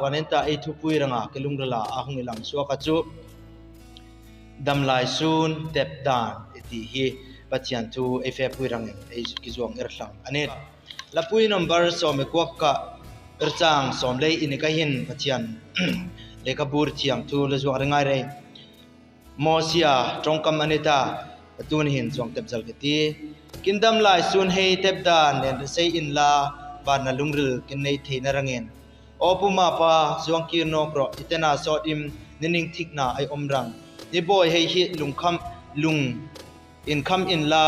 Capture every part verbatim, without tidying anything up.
Panin ta ei thupui ranga kilungrila a hung ilang suak a chu damlai sun tepdan i ti hi Pathian thu ei fepui rangin ei kizuang er thang a nih. Lapui number som le kua ka er chang som le ni ka hin Pathian lekhabu thiangtho le zuang ringai rei. Mosia tongkam a nih ta, a tuni hin zuang tep zal kiti. Kin damlai sun hei tepdan nen sei inla, vanna lungril kin nei theina rangin. O pumapa, zuang kir nawk ro, i tena sot im, ni ning thikna ei om rang. Ni boi hei hi lungkham, lung, inkham inla,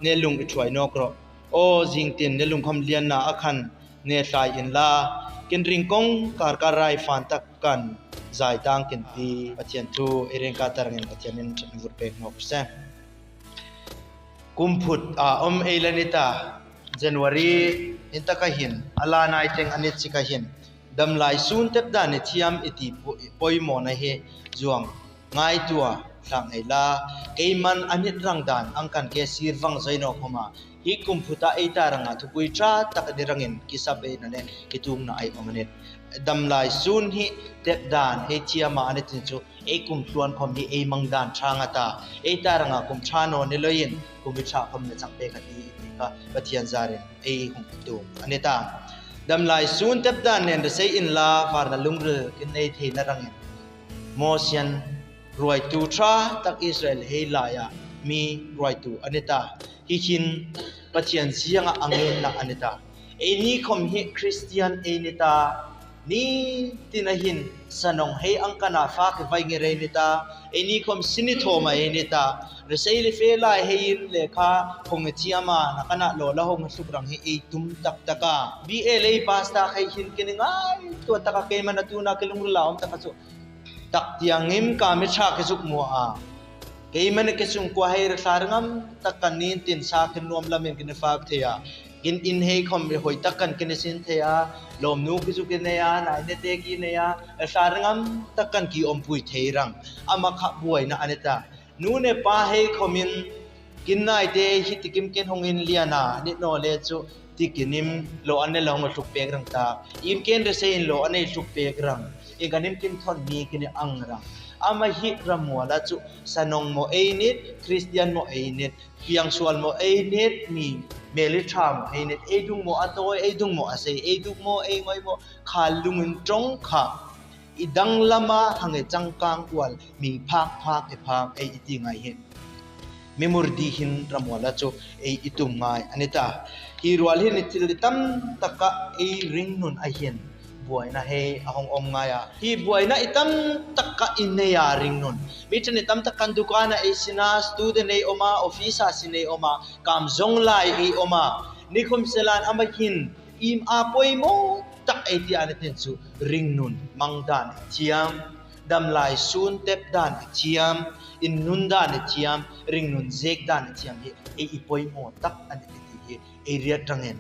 ne lung i thuai nawk ro. O zingtin ne lungkham lianna a khan ne thlai inla, kin ring kong kar kar rai fan tak kan zai tang kin ti. Pathian thu ei ring ka ta rangin Pathian in chan vur pek nawk se. Kum phut a om ei la nih ta, January in ta ka hin, a la nai teng a nih chi ka hin. Damlai sun tepdan i thiam i ti po-, poimona hi zuang ngaitua thang ei la, keiman a nih rang dan ang kan ke sir vang zai nawk homa, hi kum phuta ei ta ranga thupui ṭha tak di rangin kisa beina le kitukna ei om a nih. Damlai sun hi tepdan hei thiama a nih tin chu, ei kum thluan khom hi ei mang dan ṭha nga ta, ei ta ranga kum ṭha naw ni loin, kum i ṭha khom ne chang pek a ti, i ti ka Pathian zarin ei hung tung a nih ta. Damlai sun tepdan nen sei inla, vanna lungril kin nei theina rangin. Mosian ruaitu ṭha tak Israel hei laia mi ruaitu a nih ta. Hi hin Pathian zianga a ngenna a nih ta. Ei ni khom hi Christian ei nih ta. Ni tina hin sanong hei ang kana fa ke vai nge rei nih ta. Ei ni khom sini thoma ei nih ta. Resei le fe lai hei in lekha hong e thiama na kana lo la hong suk rang hi ei tum tak taka. B A le pastor hei hin kini ngaitua taka keiman a tuna kilungrila om taka chu. Tak tiang im ka mi ṭha ke zuk mo a. Keiman ke sung kua hei re thla ringam tak kan nin tin sa kin nuam lamin kin fak thei a. Kin in hei khom hoi tak kan kin sin thei a. Lawmnu ki zuk kin nei a, nai ne te ki nei a. Re thla ringam tak kan ki ompui thei rang. Ama kha buaina a nih ta. Nu ne pa hei khomin kin nai te hi tikim kin hong in liana, ni naw le chu tikin im lo a ne la hong hluk pek rang ta. Im ken resei in lo a ne hluk pek rang. Ing kan im kin thon mi kin ang rang. Ama hi ramuala chu sanong mo ei nit, Christian mo ei nit, piangsual mo ei nit, mi meli ṭha mo ei nit, ei dung mo a toi, ei dung mo a sei, ei dung mo ei ngoi mo, kha lungin ṭong kha. I dang lama hang e changkang kual mi phak phak e phak ei i ti ngai hi. Mi murdi hin ramuala chu ei i tum ngai a nih ta. Hi rual hin i thil i tam taka ei ringnun a hin buaina hei a hong om ngai a. Hi buaina i tam taka i nei a ringnun. Mi chen i tam tak kan dukana ei sina, student ei oma, office a sin ei oma, kam zong lai ei oma. Ni khom selan ama hin im a poimo tak ei ti a nih tin chu ringnun mang dan i thiam, damlai sun tep dan i thiam, innun dan i thiam, ringnun zek dan i thiam hi ei i poimo tak a nih ti hi ei riat rangin.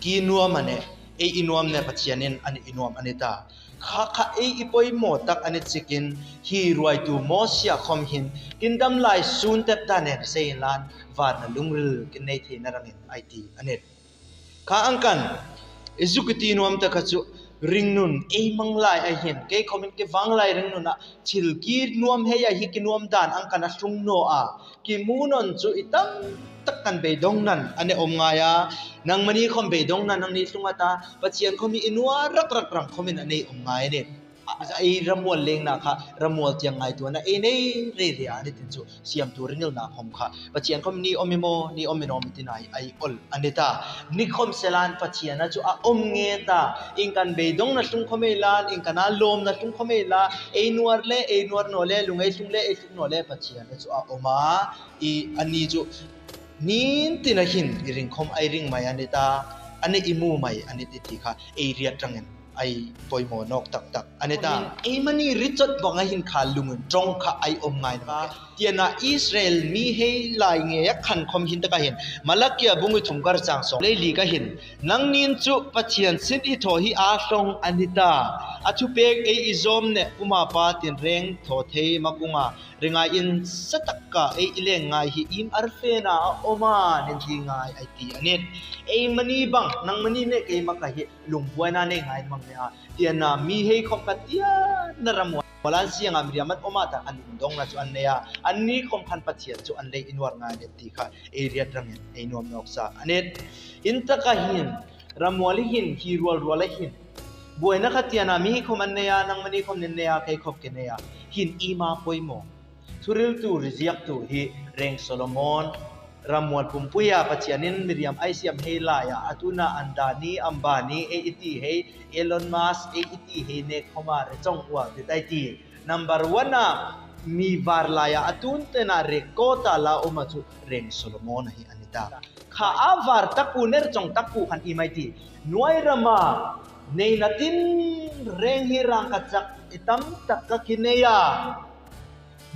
Ki nuam a nih, ei i nuam ne Pathian in a nih i nuam a nih ta. Kha kha ei i poimo tak a nih chikin hi ruaitu Mosia khom hin kin damlai sun tep dan e sei inlan vanna lungril kin nei theina rangin ei ti a nih. Kha ang kan, i zuk i ti nuam taka chu ringnun ei mang lai a hin, kei khomin kei vang lai ringnun a, thil ki nuam hei a hi ki nuam dan ang kan a hlung naw a, ki mu non chu i tam tak kan beidong nan a ne om ngai a, nangmani khom beidong nan ang ni hlung a ta, Pathian khom i nuar rak rak rang khomin a ne om ngai a nih. Ei ramual lengna kha, ramual tiang ngaituana ei nei rei rei a nih tin chu, siamtu ringilna khom kha Pathian khom ni om i mo, ni om i nom ti nai ei ol a nih ta. Ni khom selan Pathian a chu a om nge ta. Ing kan beidongna hlung khom ei la, ing kan a lawmna hlung khom ei la, ei nuar le, ei nuar naw le, lung ei hlung le, ei hlung naw le Pathian a chu a om a. I a ni chu nin tina hin i ring khom ei ring mai a nih ta. A ne i mu mai a nih ti ti kha ei riat rangin ei poimo nawk tak tak a nih ta. Ei mani richot bang a hin kha lungun ṭong kha ei om ngai na. Tiana Israel mi hei lai nge a khan khom hin taka hin, Malakia bung i thum kar chang sawm le li ka hin, nangnin chu Pathian sin i thaw hi a hlong a nih ta. A thupek ei i zawm ne pumapa tin reng thaw thei ma kunga ringai in sa taka ei i leng ngai hi im arfena a om a, nin ti ngai ei ti a nih. Ei mani bang, nangmani ne kei ma ka hi lungbuaina nei ngai mang ne a. Khatiana mihei khom khatiana Ramual an siang a Miriam an om a ta an lungdongna chu an nei a, anni khom khan Pathian chu an lei inwar ngai ne ti kha ei riat rangin ei nuam noksa anet. Intakah hin Ramual hin hi rual rual a hin buaina khatiana mihei khom an nei a, nangmani khom nin nei a, kei khom ke nei a, hin ima poimo. Thuhiltu riziaktu hi Reng Solomon, Ramual pumpuia Pathianin Miriam ei siam hei laia, a tuna Adani, Ambani ei iti hei, Elon Musk ei iti hei ne khoma rechong ua ti tai ti. Number one a mi var laia a tuntena rekota la oma chu Reng Solomon ahi anita. Kha a var takpu ne rechong takpu khan imai ti. Nuai rama neina tin reng hi rang kachak i tamtak ka kineia.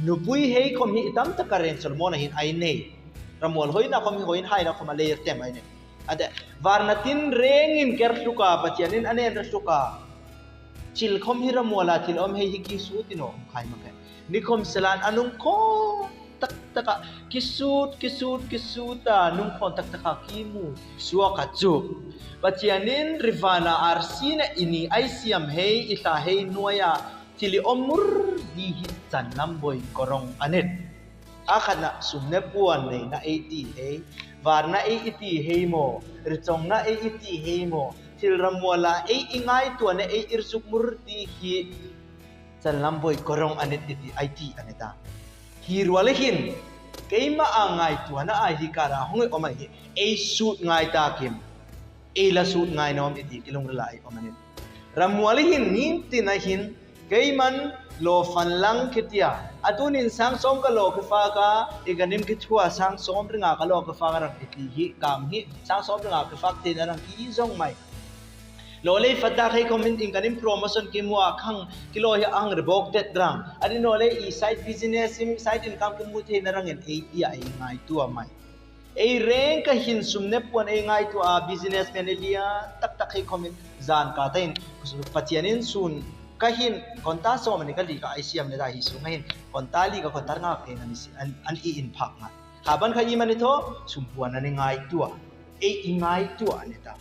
Nupui hei khom hi i tamtak ka Reng Solomon a hin ei nei. Ramual hoina khom hi hoin haina khom a lei tem ei nei. Ate, varna tin rengin kerhluka, Pathianin a nen rehluka. Thil khom hi Ramuala thil om hei hi kisut ino om khai make. Ni khom selan a nung khon taktaka kisut, kisut, kisuta nung khon taktaka kimu suaka chu. Pathianin rivana arsina ini ei siam hei, i hla hei nuaia thil i om mur di hi chanlam boi korong anet. A khatna sum ne puan neina ei ti hei, varna ei iti hei mo, rechongna ei iti hei mo, thil Ramuala ei i ngaituana ei i resuk mur di hi chanlam boi korong anet iti ei ti aneta. Hi rual a hin, keima a ngaituana a hi kara hong ei om a hi, ei sut ngai ta kim. Ei la sut ngai nom iti kilungrila ei om anet. Ramual a hin nin tina hin, keiman lo fan lang kitia. A tunin sang som ka lo kifak a, i ganim kithua sang som ringa ka lo kifak a rang iti hi, kam hi, sang som ringa kifak tina rang ki zong mai. Lo lei fata khei khomin i ganim promotion kimua khang kilo hi ang rebok tet rang. Ani lo lei i side business im side income kimu tina rangin ei i a ei ngaitua mai. Ei reng ka hin sum ne puan ei ngaitua a businessman ei lia taktak hei khomin zan ka ta in Pathianin sun ka hin konta som ani ka li ka ei siam ne ta hi sung a hin konta li ka konta nga pe na ni si an, an i in phak nga. Kha ban kha i mani tho sum puan ani ngaitua. Ei i ngaitua ani ta.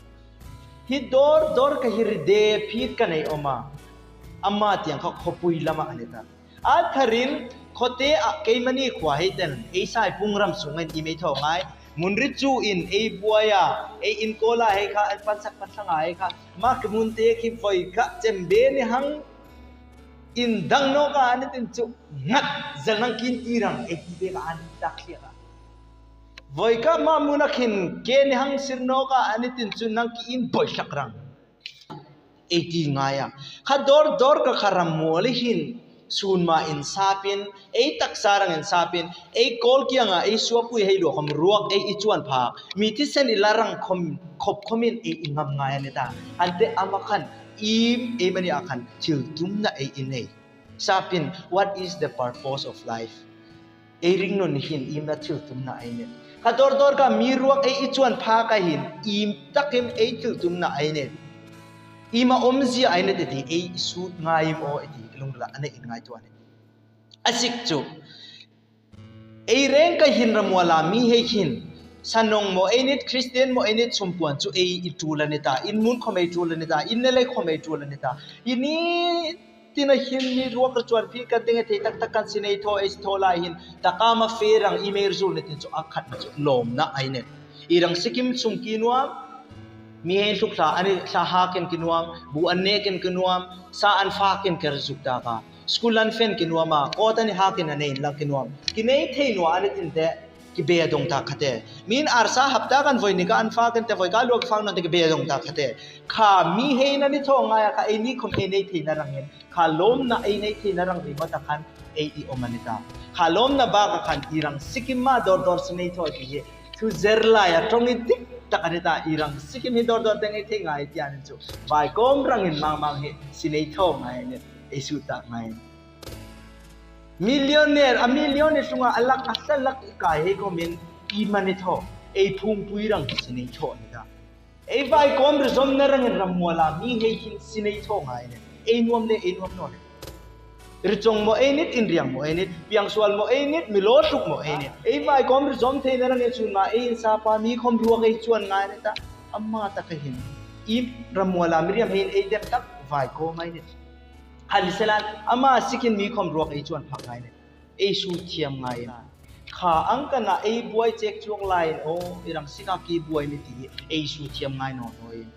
Hi dor dor ka hi ride phit ka nei oma. Ama tiang kha khopui lama ani ta. A tharin khote a keimani khua hei ten ei Saipung ram sung in i mei tho ngai. Munri chu in ei buaia, ei in kola hei kha, an pansak pansanga hei kha. Mak munte ki voi ka chembe ni hang in dang no ka ani tin chu ngat zel nang kin ti rang ei ti be ka ani tak sia ka. Voi ka ma muna khin ke ni hang sir no ka ani tin chu nang ki in boi sak rang. Ei ti ngai a. Kha dor dor ka kha Ramual a hin sun ma in sapin, ei taksa rang in sapin, ei kol kianga ei suapui hei lo khom ruak ei i chuan phak. Mi thisen i la rang khom khop khomin ei i ngam ngai ani ta. Ante ama khan im ei mani a khan thil tumna ei i nei. Sapin, what is the purpose of life? Ei ring nun hin im la thil tumna ei nei. Kha dor dor ka mi ruak ei i chuan phak a hin im takim ei thil tumna ei nei. Ima om zia ei nei ti ei sut ngai mo ei ti lung la ani in ngaitua nei. A sik chu. Ei reng ka hin Ramuala mi hei hin. Sanong mo ei nit, Christian mo ei nit, sum puan chu ei i tul ani ta. In mun khom ei tul ani ta. In ne lei khom ei tul ani ta. Ini tina hin mi ruak ka chuan phit ka ding e thei taktak kan sinei tho ei tho lai hin. Taka ma fe rang i mei zul ne tin chu a khatna chu lomna ei nei. I rang sikim sum ki nuam. Mi hei luk hla ani hla hakin ki nuam. Bu an nekin ki nuam. Sa an fakin ki zuk ta ka. School an fen ki nuam a, kot ani hakin a nei in lang ki nuam. Ki nei thei nua ani tinte, ki be dong ta khate. Min arsa hapta kan voi ni ka an fakin te voi ka luak fang nante ki be dong ta khate. Kha mi hei na ni tho ngai a kha ei ni khom ei nei thei na rangin. Kha lomna ei nei thei na rang ri ma ta khan ei i om ani ta. Kha lomna ba ka khan i rang sikim ma dor dor sinei tho ti hi. Thu zer lai a trong i dik tak ani ta i rang sikim hi dor dor teng ei thei ngai ti ani chu. Vai kom rangin mang mang hi sinei tho ngai ani. Ei sut ta ngai. Millionaire, a millionaire sunga a lak, a sa lak i kai hei khomin i mani tho. Ei phungpui rang sinei tho ani ta. Ei vai kom ri zom na rangin Ramuala mi hei hin sinei tho ngai ne. Ei nuam ne, ei nuam no ne. Ri chong mo ei nit, in riang mo ei nit, piang sual mo ei nit, mi lo tuk mo ei nit. Ei vai kom ri zom thei na rangin sun ma ei in sapa mi khom ruak ei chuan ngai ne ta. Ama ta ka hin. I Ramuala Miriam hei in ei dem tak. Vai ko mai ne. Hali selan ama sikin mi khom ruak ei chuan phak ngai ne. Ei sut thiam ngai in. Kha ang kana ei buai chek chuak lai in o, i rang sika ki buai ni ti ei sut thiam ngai naw naw in.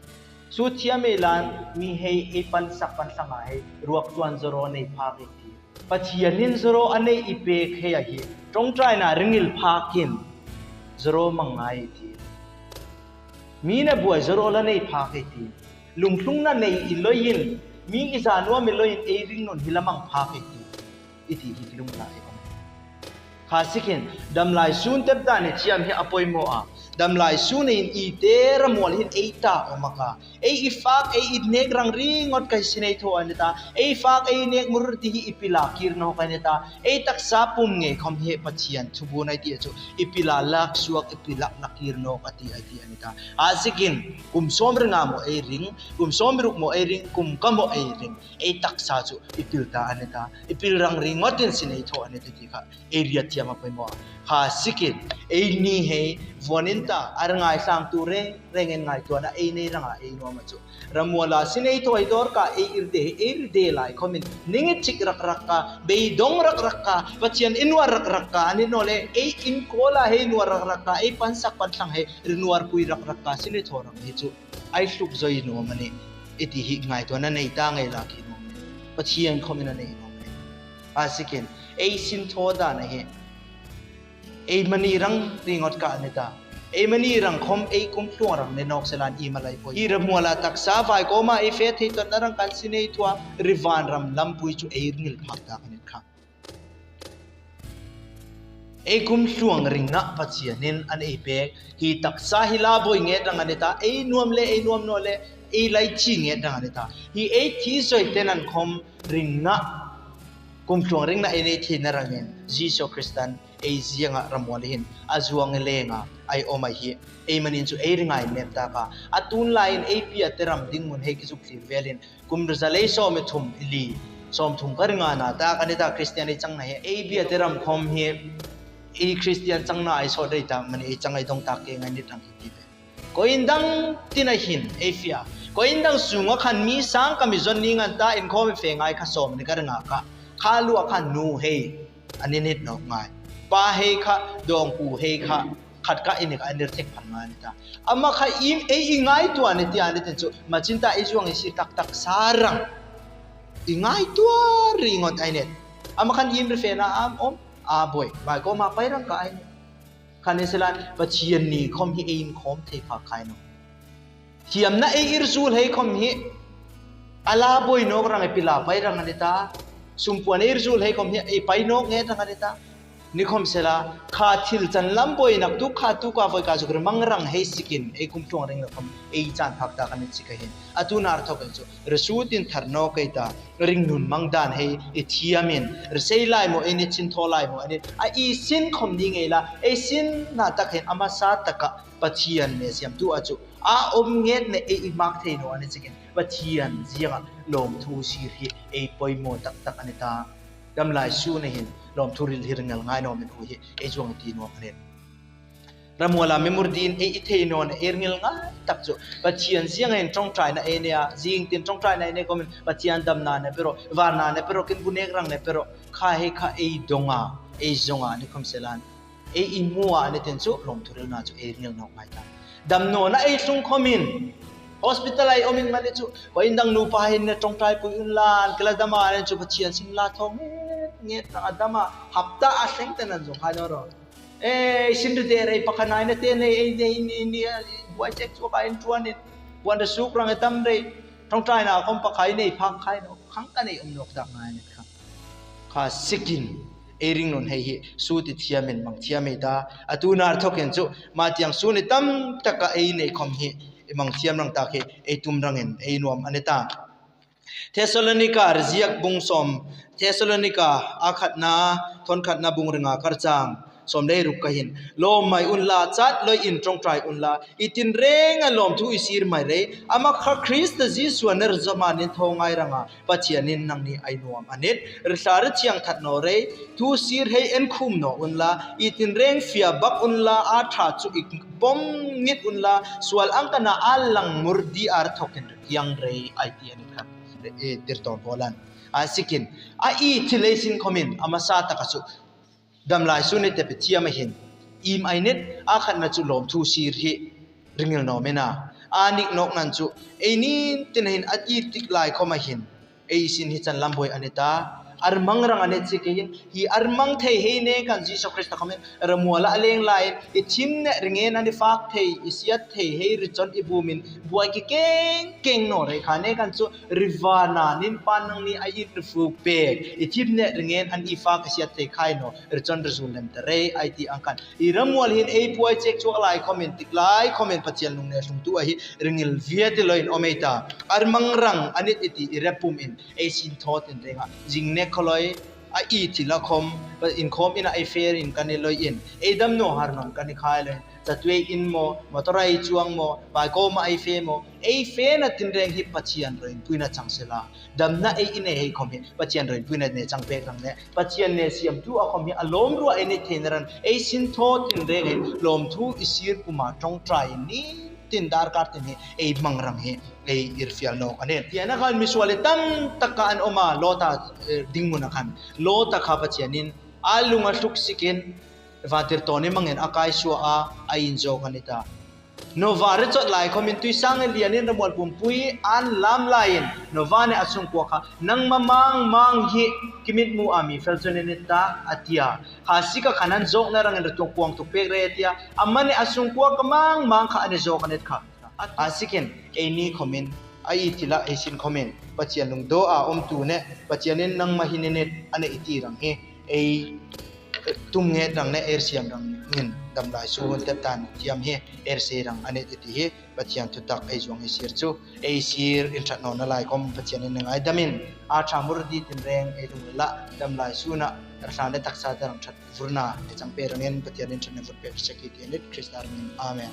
Sut thiam ei lan mi hei ei pansak pansak a hei ruak chuan zoro nei phak ei ti. Pathian in zoro a nei i pek hei a hi. Ṭawngṭaina ringil phakin zoro mang ngai ei ti. Mi na buai zoro la nei phak ei ti. Lungthlungna nei i loin, mi i za nuam i loin ei ringnun hi la mang phak ei ti. I ti hi kilungna ei om. Kha sikin, damlai sun tep dan i thiam hi a poimaw a. Damlai sun in i te ramual hin ei ta om a ka. Ei i fak, ei i nek rang ringot ka hi sin ei thaw a ni ta. Ei fak, ei nek mur ti hi i pila kir nawk a ni ta. Ei taksa pum ngei khom hi Pathian thubu nai ti a chu. I pila lak suak, i pila lak kir nawk a ti a ti a ni ta. A sikin, kum sawm ringa maw ei ring, kum sawm ruk maw ei ring, kum ka maw ei ring. Ei taksa chu i pil ta a ni ta. I pil rang ringot in sin ei thaw a ni ta ti kha. Ei riat thiam a poimaw a. Kha sikin, ei ni hei, vuan in ta, a ri ngai sang tu reng, reng en ngaituana, ei nei ranga, ei nuam a chu. Ramuala sin ei thaw ei dawr ka, ei ir de, ei ir de lai khomin, ning i chik rak rak ka, beidong rak rak ka, Pathian i nuar rak rak ka, a ni naw le, ei inkawl a hei nuar rak rak ka, ei pansak panthlang hei, ri nuar pui rak rak ka, sin ei thaw rak hi chu. Ei hluk zoi nuam a ni, i ti hi ngaituana nei ta ngei la ki nuam a ni. Pathian khomin a nei nuam a ni. A sikin, ei sin thaw dan a hi. Ei mani rang ringot ka a ni ta. Ei mani rang khom ei kum tluang rang ne nawk selan i malai poi. I ramuala taksa vai koma ei fe thei tawpna rang kan sin ei thaw a ri van ram lampui chu ei ringil phak ta ka ni kha. Ei kum tluang ringna Pathian in an ei pek. Hi taksa hi la boi nget rang a ni ta. Ei nuam le, ei nuam naw le, ei lai chi nget rang a ni ta. Hi ei thi zoi te nan khom ringna. Kum tluang ringna ei nei theina rangin. Jisu Kristan ei zianga ramual hin. A zuang lenga. Ei om a hi. Ei manin chu ei ringai nem ta ka. A tun lai in ei pia te ram ding mun hei kizuk thlir velin. Kum ri za lei sawm thum i li, sawm thum ka ringa na ta, ka ni ta Kristian ei changna hi, ei bia te ram khom hi, ei Kristian changna ei sawt rei ta, mani ei chang ei dong ta ke ngai ni tang hi ti ve. Ko indang tina hin, ei fia. Ko indang sunga khan mi sang ka mi zon ni ngan ta, in khom i fe ngai kha sawm ni ka ringa ka. Kha lua kha nu hei, a ni nit nawk ngai. Pa hei kha, dawngpu hei kha, khat ka ini ka anir thek phan ngai ni ta. Ama kha im ei i ngaituan i ti a ni tin chu. Machin ta ei zuang i si tak tak sa rang. I ngaituan ringot ei ni. Ama khan im ri fe na am om. A boi. Bai ko ma pai rang ka ei ni. Khan i selan Pathian ni khom hi ei in khom thei pha khai no. Thiamna ei ir zul hei khom hi. A la boi nawk rang ei pila pai rang a ni ta. Sumpuan ei ir zul hei khom hi ei pai nawk nge rang a ni ta. Ni khom sela, kha thil chan lam boinak tu kha tu ka voi ka zuk ri mang rang hei sikin, ei kum tluang ring la khom, ei chan phak ta ka ni sik a hin. A tu nar thok ei chu, ri su tin thar nawk ei ta, ringnun mang dan hei, i thiamin, ri sei lai mo, ei ni chin thaw lai mo, a ni, a i sin khom ni ngei la, ei sin na tak hin, ama sa taka, Pathian ne siam tu a chu, a om nget ne ei i mak thei no, a ni sikin, Pathian zianga, lawmthu sir hi, ei poimaw tak tak a ni ta. Damlai sun a hin, lawmthu ril hi ringel ngai naw min u hi, ei zuang ti naw kha nen. Ramuala mi mur din, ei i thei naw ne, ei ringel ngai tak chu. Pathian ziang a hin ṭawngṭaina ei nei a, zing tin ṭawngṭaina ei nei khomin, Pathian damna ne pero, varna ne pero, kin bu nek rang ne pero, kha hei kha ei dong a, ei zong a, ni khom selan. Ei i mu a ni tin chu, lawmthu rilna chu ei ringel nawk ngai ta. Damnawna ei tlung khomin, hospital ei omin mani chu, ko indang nupa hin ne ṭawngṭai pui un la, an kila dama ni chu Pathian sin la thong nget nget ta a dama, hapta a thleng te nan zong khai naw ro. Ei, sin ri de rei pakha nai na te nei, ei, nei, ni, ni, buai chek chu ka in tuan in, buan da suk rang e tam rei, ṭawngṭaina khom pakha i nei phak khai naw, khang ka nei om nawk tak ngai ni kha. Kha sikin, ei ringnun hei hi, su ti thiamin mang thiam ei ta, a tu nar thokin chu, ma tiang su ni tam taka ei nei khom hi, ei mang thiam rang tak hi, ei tum rangin, ei nuam a ni ta. Thessalonika, ri ziak bung sawm, Thessalonika, a khatna, thon khatna bung ringa kar chang, sawm lei ruk ka hin, lawm mai un la, chat loi in ṭawngṭai un la, i tin reng a lawmthu i sir mai rei, ama kha Krista Jisu a ner zoma nin thaw ngai ranga, Pathianin nangni ei nuam a nit, ri thla ri thiang that naw rei, thu sir hei en khum naw un la, i tin reng fia bak un la, a ṭha chu i pom ngit un la, sual ang kana a lang mur di ar thokin ri thiang rei ei ti a ni kha. e, tirton bolan. A sikin, a i thil ei sin khomin, a masa taka chu, damlai su ne te pe thiam a hin. Im ai net, a khatna chu lawmthu sir hi, ringil no mena. A nik nok nan chu, ei nin tin hin a i tik lai khom a hin. Ei sin hi chan lam boi a ne ta. Armang rang a ne chi ke hin, hi armang thei hei ne kan Jisu Krista khomin, ramual a leng lai, i thim ne ringen an i fak thei, i siat thei hei ri chon i bumin, buai ki keng keng no rei kha ne kan chu rivana nin pan nang ni a i ri fu pek, i thim ne ringen an i fak i siat thei khai no, ri chon ri zul lem ta rei, ai ti ang kan. I ramual hin ei puai chek chuak lai khomin, tik lai khomin Pathian lung ne lung tu a hi, ringil viat i loi in om ei ta. Armang rang a nit i ti i repum in, ei sin thot in renga. Jing ne kholoi, a i thil a khom, in khom in a ei fer in kan i loi in. Ei dam no har non kan i khai loi in. Chatue in mo, motor a ei chuang mo, bai ko ma ei fe mo. Ei fe na tin reng hi Pathian roin puina chang sela. Damna ei i ne hei khom hi, Pathian roin puina ne chang pek rang ne. Pathian ne siam tu a khom hi, a lawm rua ei ne thei na ran. Ei sin thot in reng hi, lawmthu i sir puma trong trai in ni. Tin darkar tin hi, ei mang rang hi. Ei ir fial nok a ne. Tia na khan misual i tam taka an oma Lota, eh, ding mun a khan. Lota kha Pathian in a lung a hluk sikin, vantirton i mangin a kai sua a, a in zo kan i ta. Nova ri chot lai khomin tui sang in lian in ramual pumpui an lam lai in. Nova ne a sungkua kha, nang ma mang mang hi kimit mu a mi fel chun in ta a tia. Kha sika khan an zok na rang in ra tung kuang tuk pek rei a tia. A ma ne a sungkua ka mang mang kha a ne zok a net kha. A sikin, ei ni khomin, a i thil a ei sin khomin, Pathian lung do a om tu ne, Pathian in nang ma hi ne net, a ne i ti rang hi, ei tum nge rang ne, er siam rang in, damlai su hun tep tan, thiam hi, er se rang, a ne i ti hi, Pathian thutak ei zuang ei sir chu, ei sir in that no na lai khom, Pathian in ngai damin, a tha mur di tin reng, ei lung la, damlai su na, er sa ne taksa ta rang that vurna, ei chang pe rang in, Pathian in that ne vur pe seki ti ne, Krista rang in, Amen.